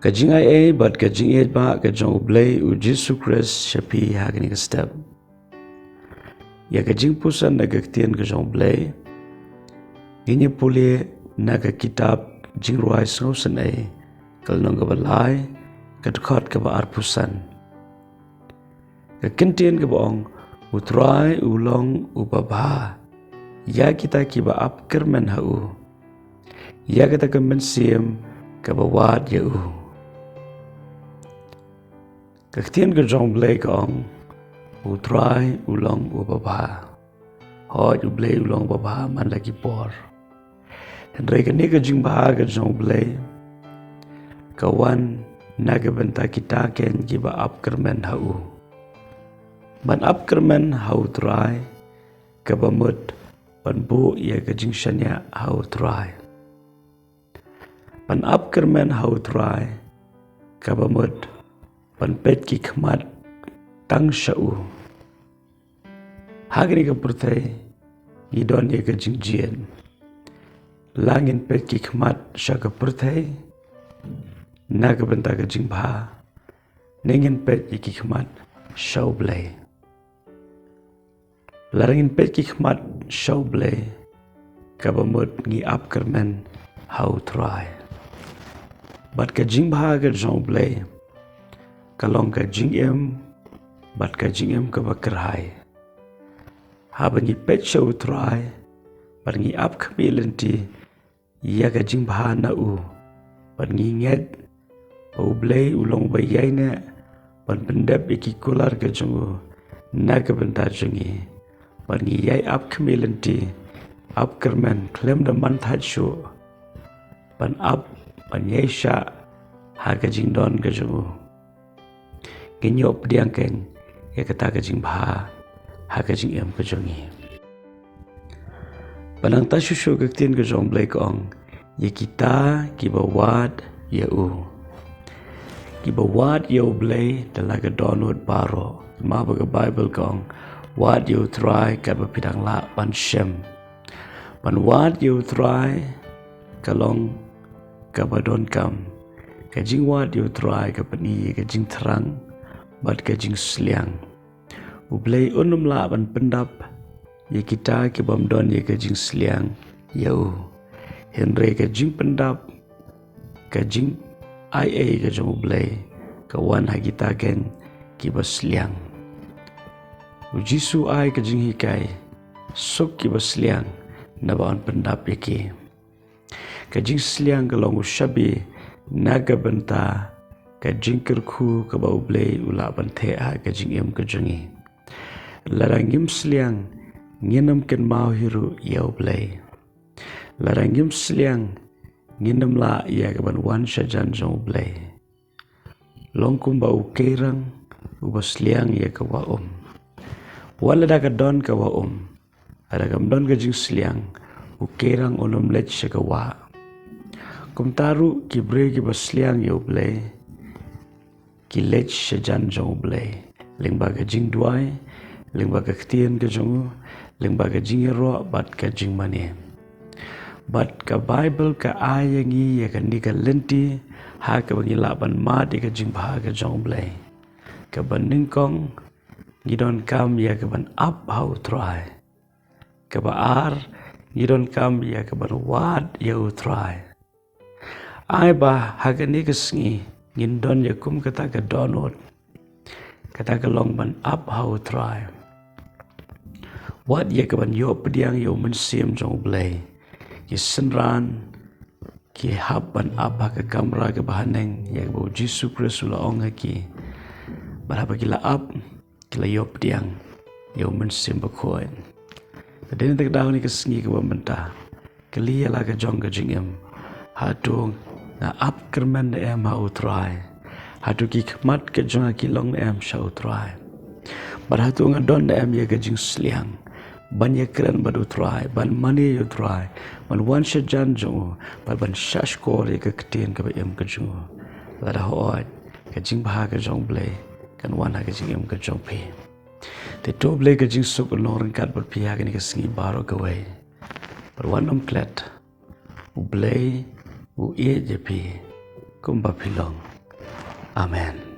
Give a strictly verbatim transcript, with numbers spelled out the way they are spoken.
Ka jingaiei bad ka jingïeit ba ka jong U Blei U Jisu Khrist sha phi ha kane ka step. Ïa ka jingpuson na ka ktien ka jong U Blei ngin ïa pule na ka kitab Jingrwai Sngewsynei, ka lynnong kaba lai, ka dkhot kaba arphew san. Ka ktien kaba ong, U Trai u long uba bha ïa kita kiba ap kyrmen ha u, ïa kata ka mynsiem kaba wad ïa u. Ka ktien ka jong U Blei ka ong, U Trai u long uba bha. Hooid, U Blei u long uba bha man la ki por. Hynrei kane ka jingbha ka jong U Blei ka wan na ka bynta kita ken kiba ap kyrmen ha u. Ban ap kyrmen ha U Trai kaba mut ban buh ïa ka jingshaniah ha U Trai. Ban ap kyrmen ha U Trai kaba mut ban peit ki khmat tang sha u. Ha kane ka pyrthei ngi don ïa ka jingjied. La ngin peit ki khmat sha ka pyrthei na ka bynta ka jingbha, ne ngin peit ïa ki khmat sha U Blei. Lada ngin peit ki khmat sha U Blei, kaba mut ngi ap kyrmen ha U Trai. Bad ka jingbha ka jong U Blei ka long ka jingim, bad ka jingim kaba kyrhai. Haba ngi peit sha U Trai bad ngi ap khmih lynti ïa ka jingbha na u, bad ngi ngeit ba U Blei u long uba ïaineh ban pyndep ïa ki kular ka jong u na ka bynta jong ngi, bad ngi ïai ap khmih lynti, ap kyrmen khlem da man thait shuh, ban ap, ban ïaishah ha ka jingdon ka jong u. Ngin ïoh pdiang kein ïa kata ka jingbha ha ka jingim ka jong ngi. Ba nangta shuh shuh ka ktien ka jong U Blei ka ong, ïa kita kiba wad ïa u. Kiba wad ïa U Blei da la ka dohnud baroh. Namar ba ka Baibl ka ong, wad ïa U Trai katba phi dang lah ban shem. Ban wad ïa U Trai ka long kaba donkam. Ka jingwad ïa U Trai ka pyni ïa ka jingthrang bad ka jingsliang. U Blei un ym lah ban pyndap ïa kita ki bym don ïa ka jingsliang ïa u. Hynrei ka jingpyndap, ka jingaiei ka jong U Blei ka wan ha kita kein kiba sliang. U Jisu ai ka jinghikai, suk kiba sliang, naba yn pyndap ïa ki. Ka jingsliang ka long u shabi na ka bynta ka jingkyrkhu kaba U Blei u lah ban theh ha ka jingim ka jong ngi. Lada ngim sliang, ngin ym kynmaw hi ruh ïa U Blei. Lada ngim sliang, ngin ym lah ïa ka ban wan shajan jong U Blei. Long kumba u keirang uba sliang ïa ka wah um. Wat lada ka don ka wah um, lada kam don ka jingsliang, u keirang un ym leit sha ka wah. Kumta ruh ki briew kiba sliang ïa U Blei ki leit shajan jong U Blei, lyngba ka jingduwai, lyngba ka ktien ka jong u, lyngba ka jingïaroh bad ka jingmane. Bad ka Baibl ka ai ïa ngi ïa kane ka lynti ha kaba ngi lah ban mad ïa ka jingbha ka jong U Blei. Kaba nyngkong, ngi donkam ïa ka ban ap ha U Trai. Kaba ar, ngi donkam ïa ka ban wad ïa U Trai. Ai ba ha kane ka sngi ngin don ïa kum kata ka dohnud. Kata ka long ban ap ha U Trai. Wat ïa ka ban ïoh pdiang ïa U Mynsiem jong U Blei. Ki synran ki hap ban ap ha ka kamra kaba haneng ïa kaba U Jisu Khrist u la ong ha ki. Bad haba ki la ap, ki la ïoh pdiang ïa U Mynsiem Bakhuid. Te dei na kata ka daw kane ka sngi kaba mynta, kylli ïa la ka jong ka jingim, hato nga ap kyrmen ne em ha U Trai? Hato ki khmat ka jong nga ki long ne em sha U Trai? Bad hato nga don ne em ïa ka jingsliang ban ïakren bad U Trai, ban mane ïa U Trai, ban wan shajan jong u, bad ban shahshkor ïa ka ktien kaba im ka jong u? Lada hooid, ka jingbha ka jong U Blei kan wan ha ka jingim ka jong phi. Te to U Blei ka jingsuk un long ryngkat bad phi ha kane ka sngi baroh kawei. Bad wat nym klet, U Blei u ïeit ïa phi kumba phi long. Amen.